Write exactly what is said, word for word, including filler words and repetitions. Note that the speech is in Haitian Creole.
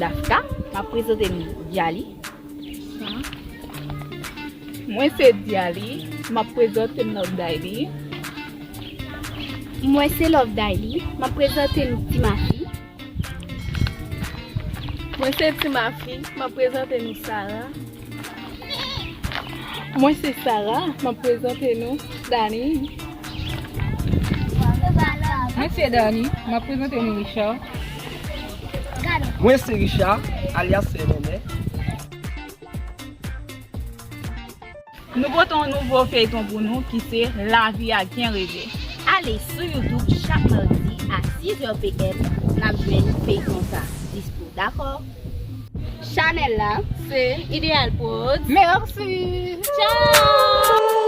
Dafka, m ap prezante nou Dialy. Mwen se Dialy, m ap prezante n Love Daily. Mwen se Love Daily, m ap prezante n Timafi. Mwen se Timafi, m ap prezante nou Sarah. Mwen se Sarah, m ap prezante nou Dani. Mwen se Dani, m ap prezante nou Richard. Mwen se Richard, alyas Sè Nènè. Nou pote yon nouvo feyton pou nou ki se Lavi ak Byen Reve. Ale sou YouTube chak madi a sis zè p m, n ap jwenn feyton sa dispo, dakò? Chanèl la se Ideal Prod. Mèsi. Tchao!